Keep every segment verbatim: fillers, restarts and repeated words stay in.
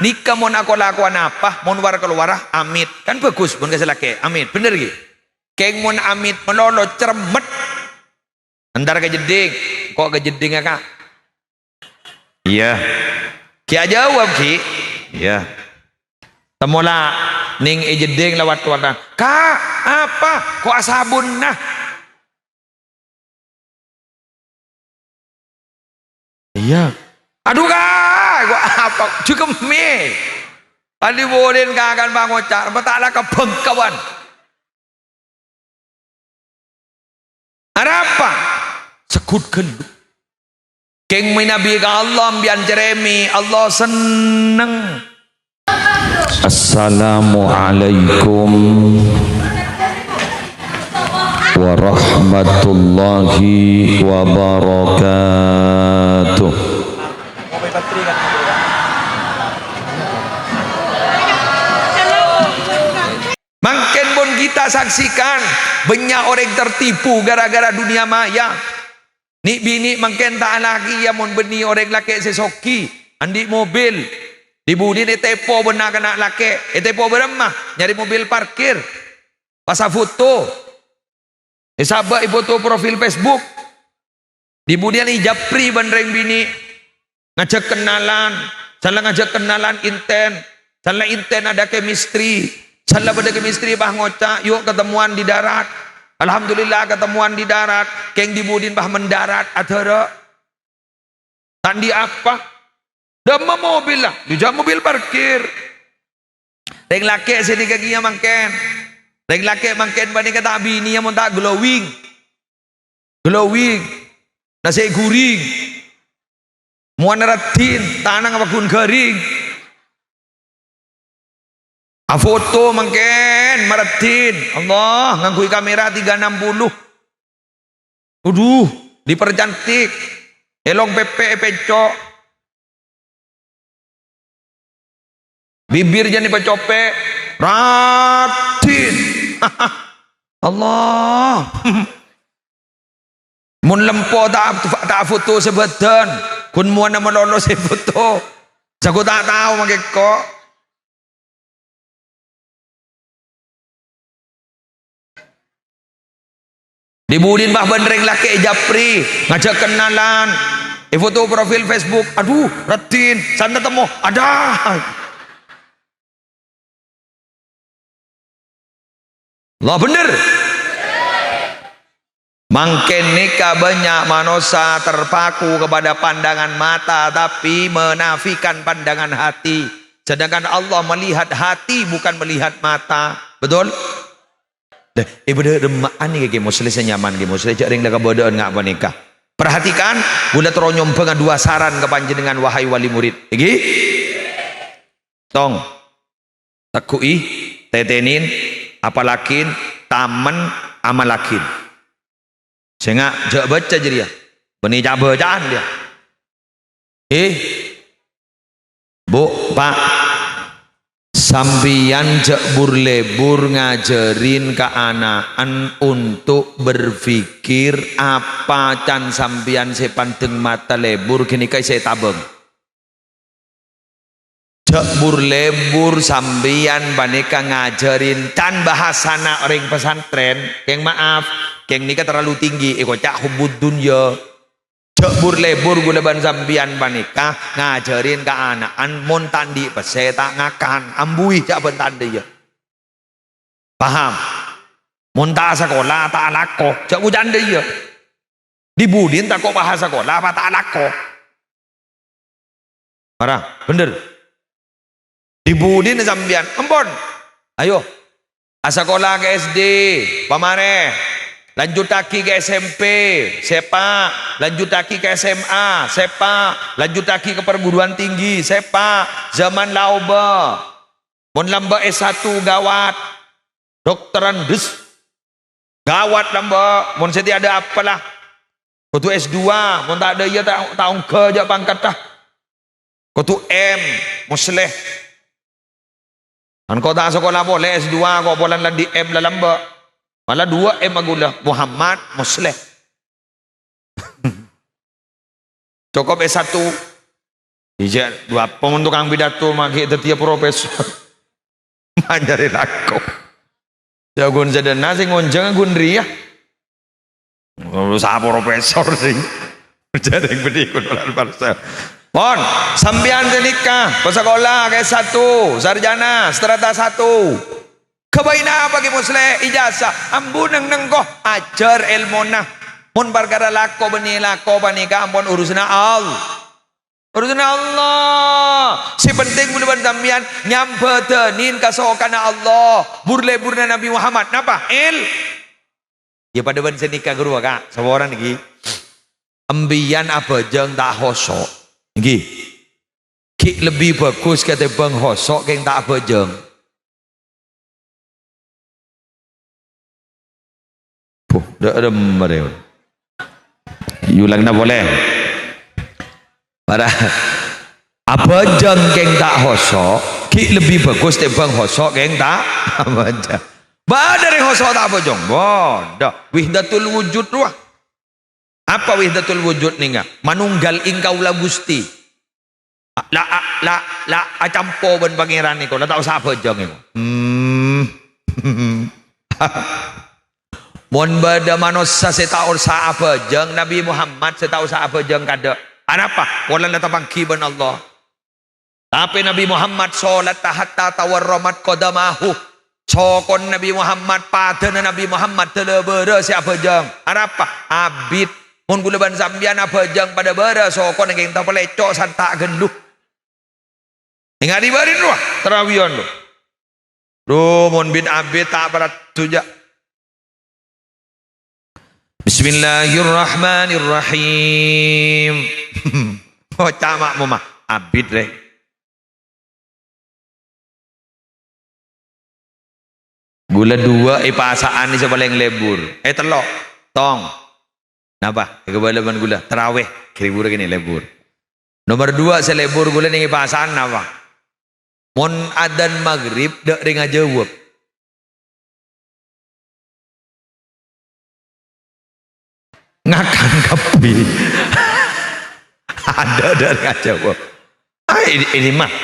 Nèka mon ako-lakowan apa, mon war-kalowara, amit. Kan bhâghus, mon ka sè lakè', amit. Bhender, ghi? Kèng mon amit malolo, cermet. Entar ka jeddhing. Ko' ka jeddhingnga, Ka'? Iyâ. Ghi' ajâwâb, ghi'? Iyâ. Temmo la nèng è jeddhing la wat-watan. "Ka', apa? Ko' asabunna?" Iyâ. "Adhu, Ka', ko' apa? Jhugemmè." Andi' bulin kakan pangoca', apa ta' la kabhângkawan. Arapa? Segghut ghâllu. Kèng mènabi ka Allah, ambiyân cerrèmè, Allah senneng. Assalamualaikum warahmatullahi wabarakatuh. Mangkèn pon kita saksikan, bânnya' orèng tertipu gara-gara dunia maya. Nè'-binè' mangkèn ta' alakè, iyâ, mon bânnè orèng lakè' sè soghi, andi' mobil. Di-budina ètèpo bân na'-kana' lakè', ètèpo bârâmma, nyarè mobil parkir. Pas afoto. Èsabâ' èfoto profil Facebook. Di-budina èjapri bân rèng binè'. Ngajhâk kennalan. Sala ngajhâk kennalan èntèn. Sala èntèn ada chemistry. Sala bâdâ chemistry, pas ngoca', "Yuk ketemuan di darat." Alhamdulillah, ketemuan di darat. Kèng di-budina pas mendarat, adârâ. Ta' andi' apa. Dâmma mobilla, jhâ' mobil parkir. Rèng lakè' sè nèka kèya mangkèn. Rèng lakè' mangkèn panèka ta' abinèya mon ta' glowing. Glowing. Nasè' ghuring. Mowana raddhin, tanang apa ghun ghâring. Afoto mangkèn, maraddhin. Allah, ngangghuy kamera tiga enam puluh. Waduh, dipercantik. Èlong pèpè' èpènco'. Bibir jân èpacopè'. Raddhin. Allah. Mon lempo ta', ta' foto sabâdân, ghun mowana malolo sè foto. Sago ta' tao mangkèn ko'. Di-budina pas bân rèng lakè' japri, ngajhâk kennalan, èfoto profil Facebook, "Adhu, raddhin, sanna temmo, adâ." Allah, bhender. Mangkèn nèka bânnya' manossa terpaku kepada pandangan mata, tapi menafikan pandangan hati. Sedangkan Allah melihat hati, bukan melihat mata. Betul? Deh, ibadah remmaan nèka, Ki Musleh, sè nyaman, Ki Musleh, jhâ' rèng la kabâdâ'ân nga' panèka. Perhatikan, kaulâ terro nyombhângnga dua saran ka panjhennengngan, wahai wali murid. Èngghi? Tong. Tegghu'i, tètènè, apalaghi, tamen, amallaghi. Sènga' jhâ' bâca jârèya. Bânnè ca'-bâca'an jârèya. Eh, Bu, Pa', sampèyan jhâ' bur-lebur ngajhârin kaana'an untuk berpikir apa can sampèyan sè pandeng mata lebur ghânèka sè ètabâng. Jhâ' bur-lebur sampèyan panèka ngajhârin can bhâsana orèng pesantren, kèng maaf, kèng nèka terlalu tinggi, èkoca' hubbud dunya. Jhâ' bur-lebur kaulâ bân sampèyan panèka ngajhârin kaana'an mon ta' andi' pèssè ta' ngakan, ambuwi jhâ' bân ta' andi' iyâ. Paham? Mon ta' asakola, ta' alako, jhâ' koca' andi' iyâ. Di-budina tako' pas asakola apa ta' alako? Mara, bhender. Di-budina sampèyan? Empon. Ayo. Asakola ka S D, pamarè. Lanjuttaghi ka S M P, sèpa'. Lanjuttaghi ka S M A, sèpa'. Lanjuttaghi ka perguruan tinggi, sèpa'. Zaman la obâ. Mon lambâ' S satu gawat. Doktorandus. Gawat lambâ'. Mon sè tèya adâ' apa la. Kodhu S dua. Mon ta' adâ' iyâ ta', ta' ongghâ jhâ' pangkatta. Kodhu M. Musleh. Engko' ta' sakola polè S dua, ko' polana la andi' M la lambâ'. Mala duwâ' M kaulâ. Muhammad Musleh. Cokop S satu. Ijâ, dhu apa mon tokang pidato maghi dhâddhiyâ profesor? Manjârè lako. Yâ, ghun sadhâjâna sè ngonjhâng ghun rèya. Oh, sa profesor sih. Jârèng bâdhi kulon parsel. Mon, sampèyan sè nèka, pasakola S satu, sarjana, strata satu. Ghâbây napa Ki Musleh? Ijazah, ambu neng-neng ko, ajhâr èlmona. Mon parkara lako bânnè lako panèka ampon urusanna Allah. Urusanna Allah. Sè penting bulâ bân sampèyan nyambhâdhânin kasokanna Allah. Bur-leburna Nabi Muhammad. Napa? Il. Yâ, padâ bân sè nèka ghâruwa, Ka'. Saporana, ghi. Embiyan abhâjâng ta' hoso'. Ghi. Ghi' lebbi bhâghus katèmbhâng hoso' kèng ta' abhâjâng. Puh, dâ' remmer, yâ. Yulangna polè. Para abhâjâng kèng ta' hoso', ghi' lebbi bhâghus tèmbhâng hoso' kèng ta' abhâjâng. Bâdâ rèng hoso' ta' abhâjâng. Bâdâ. Wahdatul wujud rowa. Apa wahdatul wujud nèka? Manonggal ing kaulâ Ghustè. La, la, la acampo bân Pangèran nèko, la ta' osa abhâjâng nèko. Hmm. Mon bâdâ manossa sè ta' osa abhâjâng, Nabi Muhammad sè ta' osa abhâjâng kadâ'. Anapa? Polana tapangghi bân Allah. Tapè Nabi Muhammad sholatta hatta tawarramat qadamahu. Sokona Nabi Muhammad, padâna Nabi Muhammad, dâlâ bârâ sè abhâjâng. Arapa? Abit. Mon kaulâ bân sampèyan abhâjâng padâ bârâ, sokona kèng tapalèco' santa' ghâllu. Èngghâ' bâri' rowa, tarawiyan rowa. Dhu, mon bit-abit ta' paraddu, jâ'. Bismillahirrahmanirrahim. Oca' ma'mumma, abit, rè. Ghulâ duwâ' è pasa'an sè palèng lebur. Eh, tello'. Tong. Napa? Èkabâlâ bân ghulâ. Tarawih. Kèrèbur kènè lebur. Nomer duwâ' sè lebur ghulâ nèng è pasa'an napa? Mon adzan maghrib, dâ' rèng ajâwâb. Ngakang kabbhi. Adâ', adâ' rèng ajâwâb. Ah, ini, ini mah.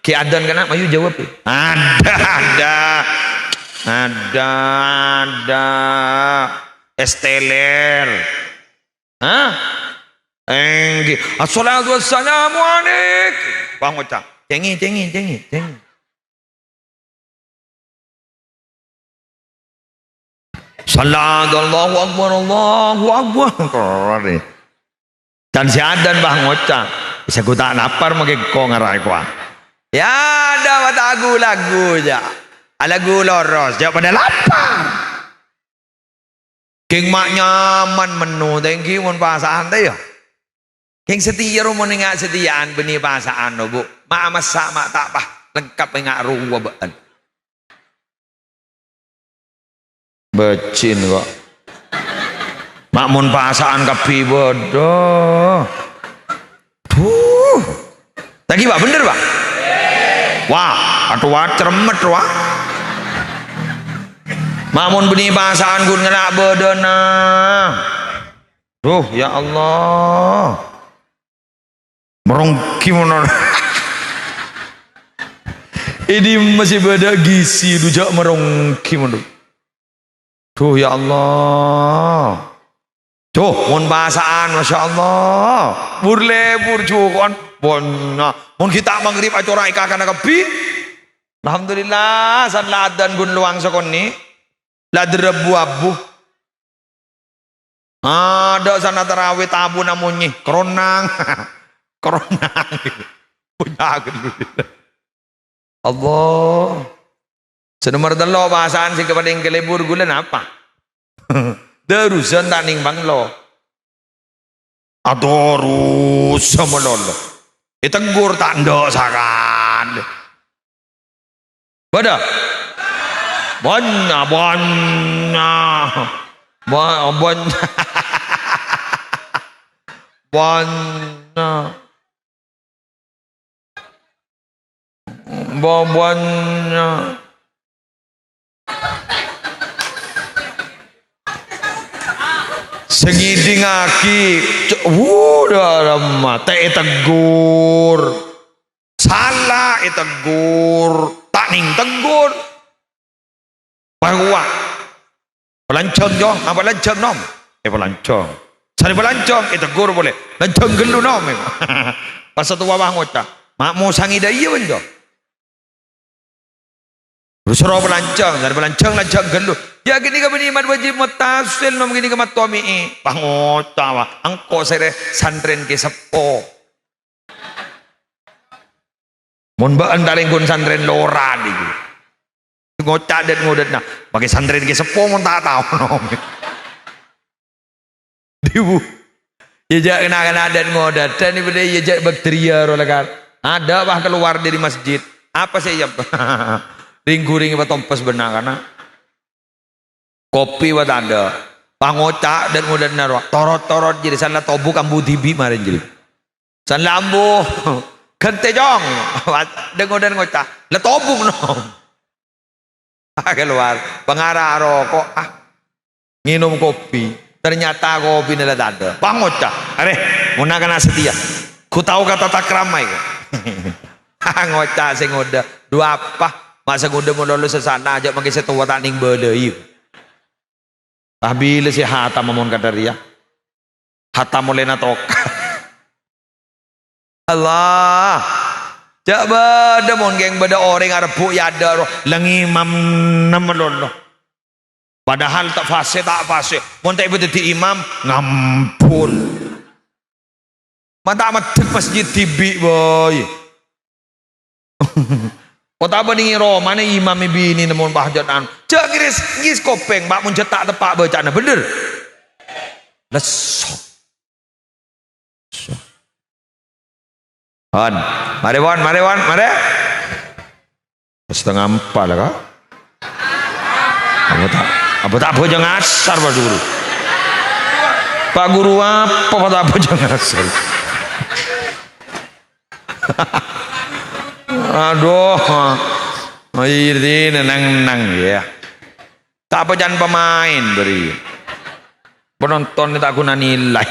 Ki adzan kènè', mayu jâwâb. Adâ', adâ'. Adâ', adâ'. Es teler. Hah? Èngghi. Assalatu wassalamu alaik. Wah, ngoca'. Cèngè, cèngè, cèngè, cèngè. Salla, Allahu Akbar, Allahu Akbar. Can sè adzan, wah, ngoca'. Sè gu ta' lapar, maghi engko' ngaraè kowa. Ya, adâ' wa ta' lagu-lagu, jâ'. Alagu loros, jâ' padâ lapar. Kèng ma' nyaman menno, tèngghi mon pasa'an ta' iyâ. Kèng satèya ro mon ènga' satèya'an bânnè pasa'an, no, Bu. Ma' massa' ma' ta' pa lengkap ènga' rowa bâ'ân. Bâjin kok. Ma' mon pasa'an kabbhi bâdâ. Duh. Tagi, Pak, bhender, Pak? Wah, atowa cermet, wah. Ma' mon bânnè pasa'an ghun ngala' bâdâna. Duh, ya Allah. Merongki mono. Ini masih bâdâ gizi, duh, jâ' merongki mono. Duh, ya Allah. Duh, mon pasa'an, Masya Allah. Bur-lebur jhuko'an. Bânnya'. Mon ghi' ta' maghrib acora' è kakana kabbhi. Alhamdulillah, san la adzan ghun lowang sakonè'. La derrep bu-abu. Adâ' sana tarawih tabuna monyè. Keronang. Keronang. Punya ghâllu. Allah. Sè nomer tello' pasa'an sè palèng kalebur ghulâ napa? Darusan ta' nèng banglo. Atorus malolo. Ètenggur ta' endâ' sakalè. Bâdâ? Bânnya', bânnya'. Ba-, bânnya'. Bânnya'. Ba-, bânnya'. Sè ngèdingngaghi, ce-, wuh, dâ-, dâ-, mate èteggur. Sala ètegghur, ta' nèng tegghur. Pas ngoca', "Palanjhâng, Cong, apa lanjhâng, Nom?" "Èpalanjhâng." Sanè palanjhâng, ètegghur polè. "Lanjhâng ghâllu, Nom." Pas sè towa pas ngoca', "Ma' mosangè dâ' iyâ, bân, Cong?" Terros soro palanjhâng, sanè palanjhâng, lanjhâng ghâllu. "Yâ, ghânèka bânnè imam wajib muttasil, Nom, ghânèka mattowa mè'è." Pas ngoca', "Wah, engko' sèrè santrèn Kè Seppo." Mon bâ'na ta' lèngguna santrèn lora dhika. Ngoca' dât-ngodâtna, "Makè santrèn Kè Seppo mon ta' tao, Nom." Dhibu. Yâ, jhâ' kèna-kèna dât-ngodât. Dâni bâdâ, yâ, jhâ' bakteria rowa la, kan. Adâ' pas kalowar dâri masjid. Apa sè èyap? Ring-ghuring patompes bân na'-kana'. Kopi wâ' tadâ'. Pas ngoca' dât-ngodâtna rowa. Torot-torot jârèya, san la tobuk ambu dhibi' marèn jârèya. San la ambu. Ghântè, Cong. Dât-ngodât ngoca', "La tobuk, Nom." Kalowar, pangara aroko', ah. Ngènom kopi. Ternyata kopina la tadâ'. Pas ngoca', "Arè, mon na'-kana' satèya. Ghu tao ka tata krama, èko." Ngoca' sè ngodâ, "Dhu apa? Ma' sè ngodâ malolo sè sana, jhâ' mangkè sè towa ta' nèng bâlâi." Pas bilâ sè hatam mon kadhâ' rèya? Hatam ollèna tokar. Allah. Jhâ' bâdâ mon kèng bâdâ orèng arebbhu' è adâ' rowa, la ngimam nem malolo. Padahal ta' fasè, ta' fasè. Mon ta' èpadhâddhi imam, ngambul. Ma' ta' maddhek masjid dhibi', boy. Kota bânnè romana imam binèna mon pahajatan. Jhâ' ngèris, ngèris kopèng, Pak, mon jhâ' ta' teppa' bâcana, bhender? Lesso. Pon. Marè, pon, marè, pon, marè. Setengah empat lah, Kak. Apa ta', apa ta' abhâjâng asar, Pak Guru? Pak Guru, apa, apa ta' abhâjâng asar? Aduh. Ini nang-nang, ya. Ta' apa can pemain, beri. Penonton ta' guna nilai.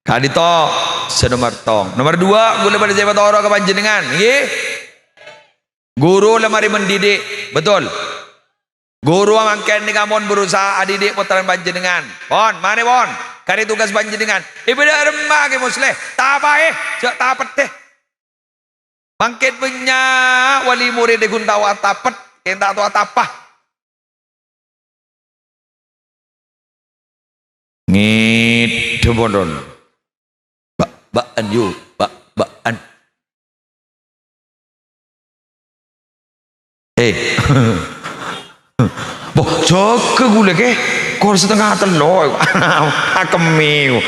Ka'dinto sè nomer tong. Nomer dua, ghulâ padâ sè patoro' ka panjhennengngan, ngghi? Guru la marè mendidik, betul. Guru mangkèn nèka mon berusaha adidik pottrana panjhennengngan. Pon, marè pon. Karè tugas panjhennengngan. Ibadah remma Kè Musleh, tapaè, jhâ' tapeddhâ. Mangkèn bânnya' wali murid è ghun tao atapet, kèng ta' tao atapa. Ngèdhâ pon. Ba'-, ba'an, yu, ba'-, ba'an. Eh. Boh, jâgâ ghulâ, Kè. Kor setengah tello'. Akemmè.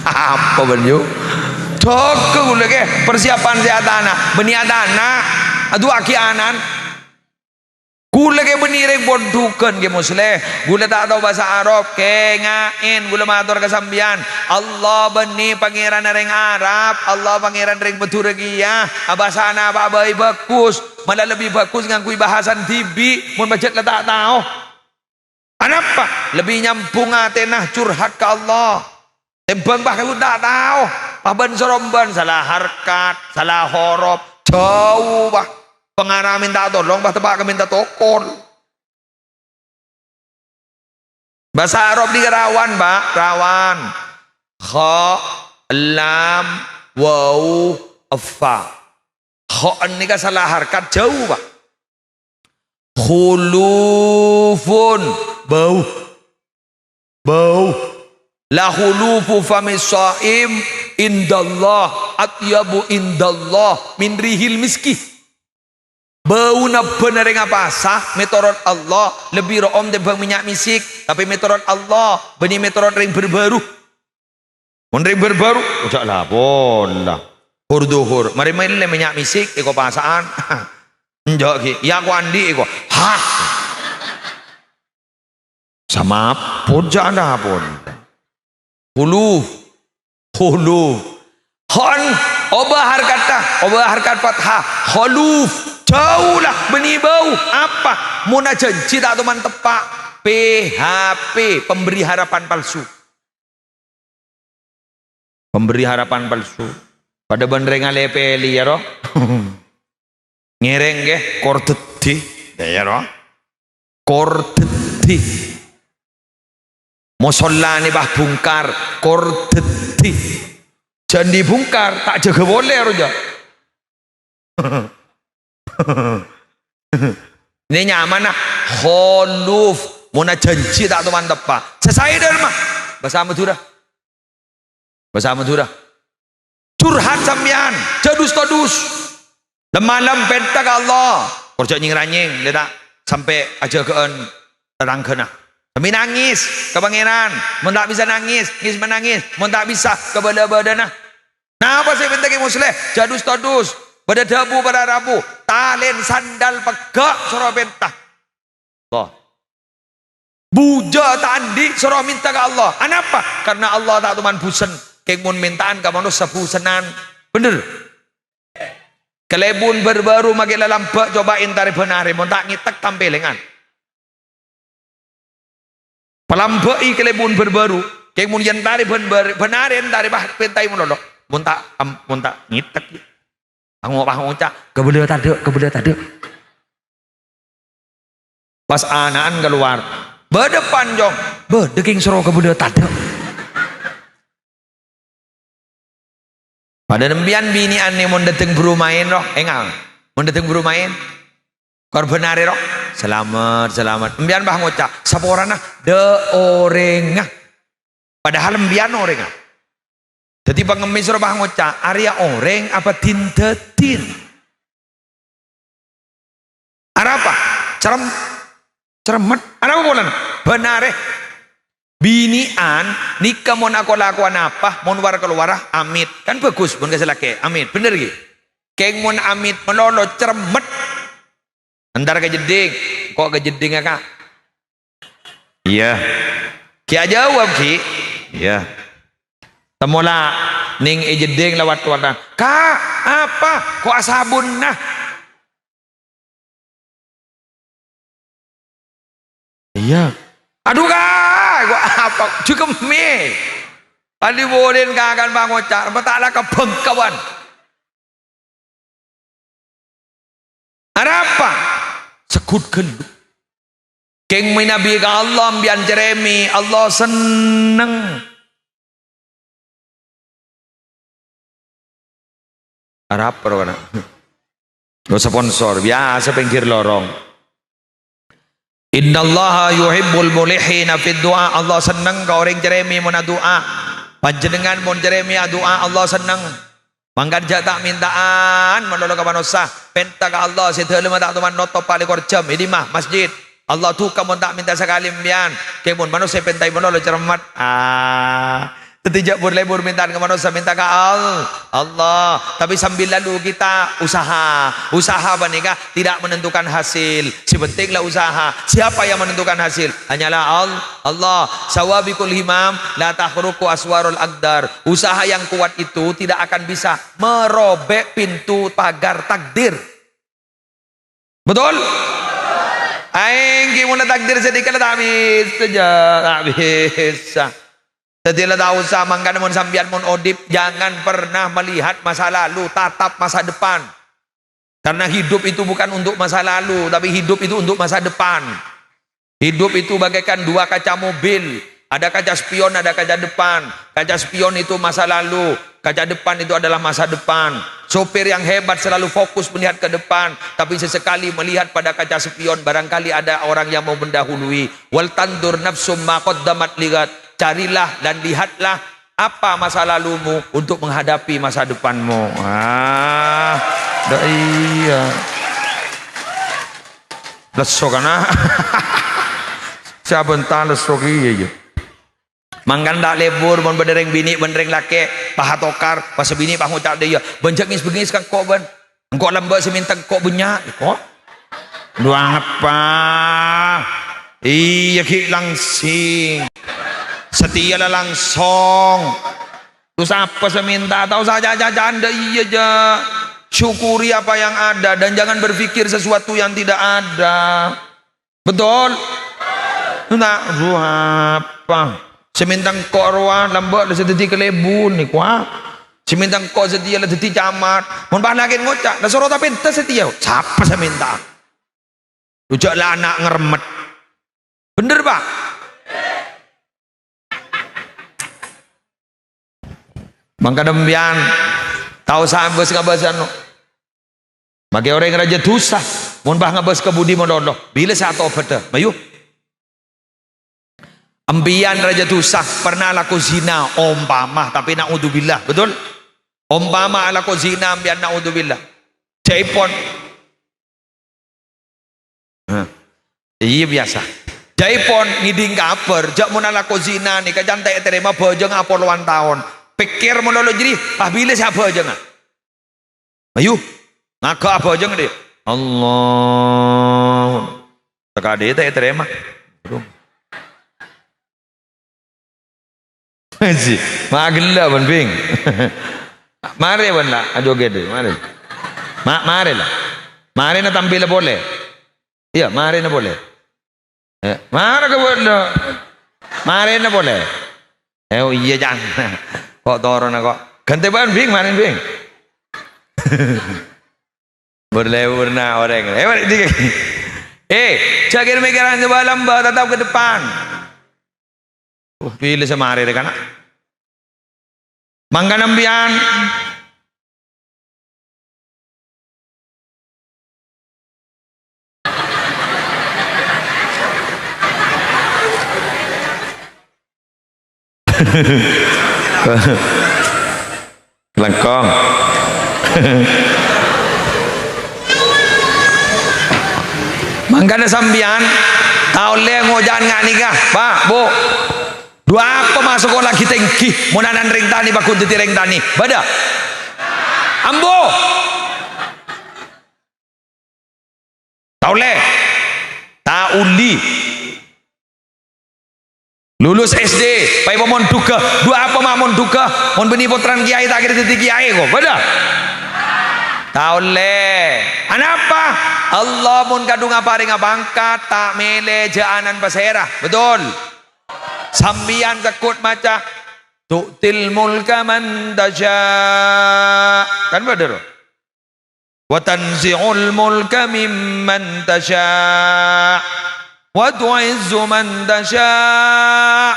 Apa bân, yu? Jâgâ ghulâ, Kè. Persiapan sè atana. Bânnè atana. Adu'aaghi ana'na. Ghulâ, Kè, bânnè rèng pondhughân, Kè Musleh. Ghulâ ta' tao bhâsa Arab, kènga'è, ghulâ mator ka sampèyan. Allah bânnè Pangèranna rèng Arab, Allah Pangèran rèng Madhurâ kèya. Abhâsana apa bhâi bhâghus, mala lebbi bhâghus ngangghuy bhâsana dhibi', mon pajhât la ta' tao. Anapa? Lebbi nyambhung atèna curhat ka Allah. Tèmbhâng pas kaèngghu ta' tao, pas bân-sarombân, sala harkat, sala horop, jhâu, pas. Pangara mènta tolong, pas teppa' ka mènta tokol. Bhâsa Arab nèka rawan, Pak, rawan. Kha, lam, wau, fa. Kha nèka sala harkat jhâu, Pak. Khulufun, bâu. Bâu. La khulufu fami shaim indallah atyabu indallah min rihil miski. Bâuna bân rèng apasa, mètorot Allah, lebbi ro'om tèmbhâng mènnya' mèsik, tapè mètorot Allah, bânnè mètorot rèng bâr-bâru. Mon rèng bâr-bâru, ojhâ' la pola. Hor-dhuhur, marè mellè mènnya' mèsik, èkopasa'an. Enjâ' ghi, iyâ ko andi' èko. Hah. Samapon jâ' anda pon. Khuluf. Khuluf. Khon, obâ harkat ta, obâ harkat fathah. Khuluf. Jhâu la, bânnè bâu. Apa? Mon ajhânjhi ta' toman teppa'. P H P, pemberi harapan palsu. Pemberi harapan palsu. Padâ bân rèng alè-pèlè, ya, roh. Ngèrèng, ghi, kor dhâddhi. Ya, ya, roh. Kor dhâddhi. Mosollanè pas bungkar, kor dhâddhi. Jhân dibungkar, ta' jâgâ polè, roh, jâ. Nè nyamana kholuf, monna jhânjhi ta' toman teppa'. Sè saè dhâlem, bhâsa Madhurâ. Bhâsa Madhurâ. Curhat sampèyan, jhâ' dus-todus. Lem-malem pènta ka Allah. Kor jhâ' nyèng-ranyèng, lè ta' sampè' ajâgâ'ân tatangghâna. Sampè' nangès ka Pangèran. Mon ta' bisa nangès, ngès-manangès. Mon ta' bisa, ka bâlâ bâdâna. Napa sè èpènta Kè Musleh? Jhâ' dus-todus. Bâdâ dhâbu, bâdâ rabu. Talèn sandal pegghâ' soro pènta. Allah. Bujâ ta' andi' soro mènta ka Allah. Anapa? Karena Allah ta' toman bhusen. Kèng mon mènta'an ka manossa bhusennan. Bhender? Kalèbun bâr-bâru makè lalambâ' coba èntarè bân arè. Mon ta' ngètèk tampèlèngan. Palambâ'i kalèbun bâr-bâru. Kèng mon èntarè bân bâr-, bân arè èntarè, pas pèntaè malolo. Mon ta', am-, mon ta' ngètèk. Pango-, pangoca', "Kabâlâ tadâ', kabâlâ tadâ'." Pas ana'an kalowar, "Bâdâ, Pan, Cong?" "Bâdâ, kèng soro kabâlâ tadâ'." Padahal empèyan binè'an nè mon dâteng buru maèn, roh, enga'. Mon dâteng buru maèn, kor bân arè, roh, "Salamet, salamet." Empèyan pas ngoca', "Saporana, dâ' orèngnga." Padahal empèyan orèngnga. Dhâddhi pangemmès rowa ngoca', "Arèya orèng apa din-dâdin?" Arapa? Cerem-, ceremmet. Arapa polana? Bân arè. Binè'an nèka mon ako-lakowan apa, mon war-kalowara, amit. Kan bhâghus mon ka sè lakè', amit. Bhender, ghi? Kèng mon amit malolo, ceremmet. Entar ka jeddhing. Ko' ka jeddhingnga, Ka'? Iyâ. Ghi' ajâwâb, ghi'? Iyâ. Temmola nèng è jeddhing la wat-watan. "Ka', apa? Ko' asabunna?" "Iyâ." "Adhu, Ka', ko' apa? Jhugemmè." Andi' bulin kakan pangoca', "Remma ta' la kabhângkawan." Arapa? Segghut ghâllu. Kèng mènabi ka Allah, empèyan cerrèmè, Allah senneng. Arapa rowana? Lo sponsor, biyasa pèngghir lorong. "Innallaha yuhibbul mulihhina fid du'a." Allah senneng ka orèng cerrèmè mon adu'a. Panjhennengngan mon cerrèmè adu'a, Allah senneng. Mangkana jhâ' ta'-mènta'an malolo ka manossa. Pènta ka Allah sè dâlemma ta' toman notop pa lèkor jam. È dimma? Masjid. Allah duka mon ta' mènta sakalè empèyan. Kèng mon manossa èpèntaè malolo cerremmet. Ah. Dhâddhi jhâ' bur-lebur mènta'an ka manossa, mènta ka Al-, Allah. Tapi sambil lalu kita usaha. Usaha panèka tidak menentukan hasil. Sè penting la usaha. Siapa yang menentukan hasil? Hanyalah Al-, Allah. Sawabiqul himam la takhruqu aswarul aqdar. Usaha yang kuat itu tidak akan bisa merobek pintu pagar takdir. Betul? Aèng ghi' mon la takdir sè dhika la ta' bisa, jhâ', ta' bisa. Dhâddhi la ta' osa, mangkana mon sampèyan mon odip, jangan pernah melihat masa lalu, tatap masa depan. Karena hidup itu bukan untuk masa lalu, tapi hidup itu untuk masa depan. Hidup itu bagaikan dua kaca mobil. Ada kaca spion, ada kaca depan. Kaca spion itu masa lalu, kaca depan itu adalah masa depan. Sopir yang hebat selalu fokus melihat ke depan, tapi sesekali melihat pada kaca spion, barangkali ada orang yang mau mendahului. "Wal tandur nafsum ma qaddamat ligad." Carilah dan lihatlah apa masa lalumu untuk menghadapi masa depanmu. Ah, dah iya. Lesso kana. Sabenta lesso kèya, iyâ. Mangkana ta' lebur mon bâdâ rèng binè' bân rèng lakè', pas atokar, pas binè' pas ngoca' dâ' iyâ, "Bân jhâ' ngès-bengngès ka engko', bân. Engko' lambâ' sè mènta engko' bânnya', engko'." Dhu apa? Iyâ, ghi' langsing. Satèya la langsong. Terros apa sè mènta? Ta' osa ca'-caca'an dâ' iyâ, jhâ'. Syukuri apa yang ada dan jangan berpikir sesuatu yang tidak ada. Betul? Nah, dhu apa? Sè mènta engko' rowa lambâ' la sè dhâddhi kalèbun nèko, ah. Sè mènta engko' satèya la dhâddhi camat. Mon pas lakèn ngoca', "La soro tapènta satèya." Sapa sè mènta? Ojâ' la ana' ngaremmet. Bhender, Pa'? Mangkana sampèyan ta' osa ngabâs-ngabâs anu. Makè orèng rajâ dhusa, mon pas ngabâs ka budi malolo, bilâ sè atobhâdhâ, mayu. Sampèyan rajâ dhusa, pernah alako zina, ompama, tapè na'udzubillah, betul? Ompama alako zina, sampèyan na'udzubillah. Ca'èpon. Hah. Iyâ, biyasa. Ca'èpon ngèdhing kabhâr, jâ' mon alako zina nèka can ta' ètarèma bhâjângnga polowan taon. Pèkkèr malolo jârèya, pas bilâ sè abhâjângnga. Ayo, ngaghâ' abhâjâng dhi. Allah. Sakadhi ta' ètarèma. Aduh. Ji, ma' ghellâ', bân, Bing. Marè, bân, la, ajogèt, marè. Ma-, marè, la. Marèna tampèla polè. Iyâ, marèna polè. Eh, mara ka bâ'na. Marèna polè. Eh, oh iyâ, Cang. Ko' toronna, ko'. Ghântè bân, Bing, marèna, Bing. Berlew warna orèng. Eh, bâli' dikit. Eh, jhâ' kèr-mèkkèran sè bâlâmbâ, tatap ke depan. Uh, pilih samarè rè kana'. Mangkana sampèyan. Lengkong. Mangkana sampèyan ta' ollè ngoca'an nga' nèka, Pa', Bu. Dhu apa ma' sakola ghi-tèngghi, mon ana' rèng tanè pagghun dhâddhi rèng tanè? Bâdâ? Ambu. Ta' ollè. Ta' ollè. Lulus S D, pas èpamondhugghâ. Dhu apa ma' mondhugghâ? Mon bânnè pottrana kèyaè ta' kèra dhâddhi kèyaè, ko'. Bâdâ? Ta' ollè. Anapa? Allah mon kadhung aparènga pangkat, ta' mèlè jhâ' ana'na pasèra. Betul? Sampèyan sèkot maca, "Tu'til mulka man tasya'." Kan bâdâ, ro? "Wa tanzi'ul mulka mimman tasya', wa tu'izzu man tasya',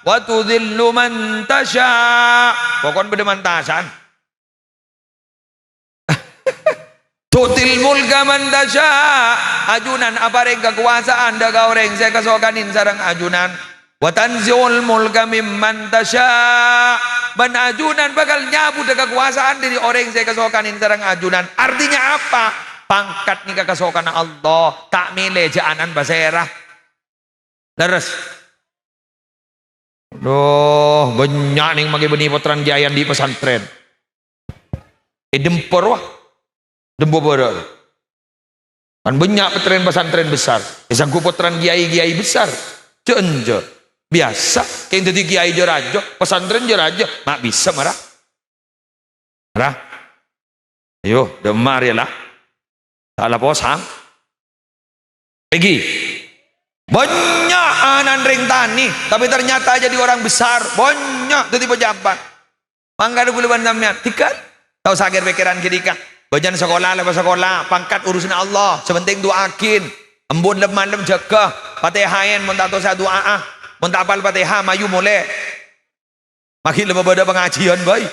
wa tudhillu man tasya'." Pokon bâdâ man tasan. "Tu'til mulka man tasya'." Ajunan aparèng kakobâsa'an dâ' ka orèng sè èkasokanè sareng ajunan. "Wa tanzi'ul mulka mimman tasya'." Bân ajunan bhâkal nyabhuddhâ kakobâsa'an dâri orèng sè èkasokanè sareng ajunan. Artènya apa? Pangkat nèka kasokanna Allah, ta' mèlè jhâ' ana'na pasèra. Lerres. Dhu, bânnya' nèng mangkè bânnè pottrana kèyaè andi' pasantrèn. È Dempor, wah. Dempo bârâ'. Kan bânnya' patrèn pasantrèn besar. È sangghu pottrana kèyaè-kèyaè besar. Jhâ' enjâ'. Biyasa, kèng dhâddhi kèyaè jâ-rajâ, pasantrèn jâ-rajâ. Ma' bisa mara. Ra. Ayo, dâ' emma' rèya la. Ta' la posang. Èngghi. Bânnya' ana'na rèng tanè, tapè ternyata jadi orang besar. Bânnya' dhâddhi pejabat. Mangkana kaulâ bân sampèyan, dhika. Ta' osa kèr-pèkkèran ghâdhika. Bâjâna sakola, la pas sakola, pangkat urusanna Allah. Sè pentèng du'aaghin. Embun lem-malem jâgâ. Fatihah èn, mon ta' tosa du'aa'a. Mon ta' apal Fatihah, mayu molè. Maghi' la bâdâ pangajiyân bhâi.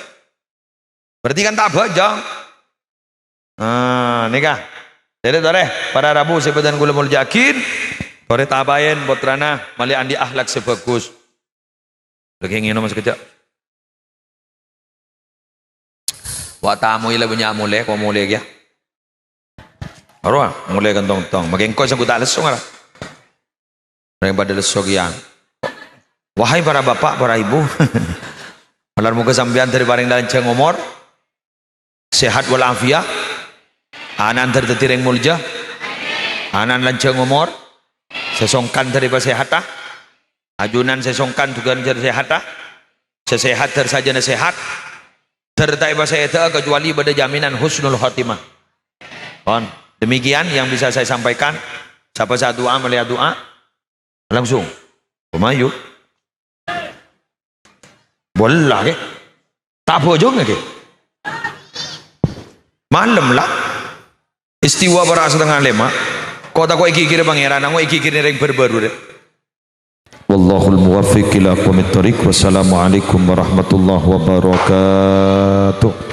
Berarti kan ta' abhâjâng. Ah, nèka. Jadi torè, para rabu sè bâdhân kaulâ molja'aghi, torè tapaèn pottrana malè andi' akhlak sè bhâghus. Lagi ngènom sakejjhâ'. Wa' tamoy la bânnya' molè, ko' molè kèya. Arowa, molè kantong-tong. Makè engko' sè gu ta' lesso ngara. Orèng padâ lesso kèya. Wahai para bapak, para ibu. Malar moghâ sampèyan dâri parèng lanjhâng omor, sehat wal afiat, ana'na dâr-, dhâddhi rèng molja, ana'na lanjhâng omor, sè songkan dâri pasèhadhâ, ajunan sè songkan dhugân dâri sèhadhâ, sè sèhat dâr sajâna sèhat, dâr ta' èpasèdhâ'â kecuali bâdâ jaminan husnul khotimah. Pon, demikian yang bisa saya sampaikan. Sapa sè adu'a, malè adu'a. Langsung. Pemayu. Walla, Kè. Ta' abhâjâng, Kè. Malem, la. Istiwa para' satengnga lèma'. Ko' tako' èghighiri Pangèran, angghâ èghighiri rèng bâr-bâru, rè. Wallahul muwaffiq ila aqwamit thariq. Wassalamualaikum warahmatullahi wabarakatuh.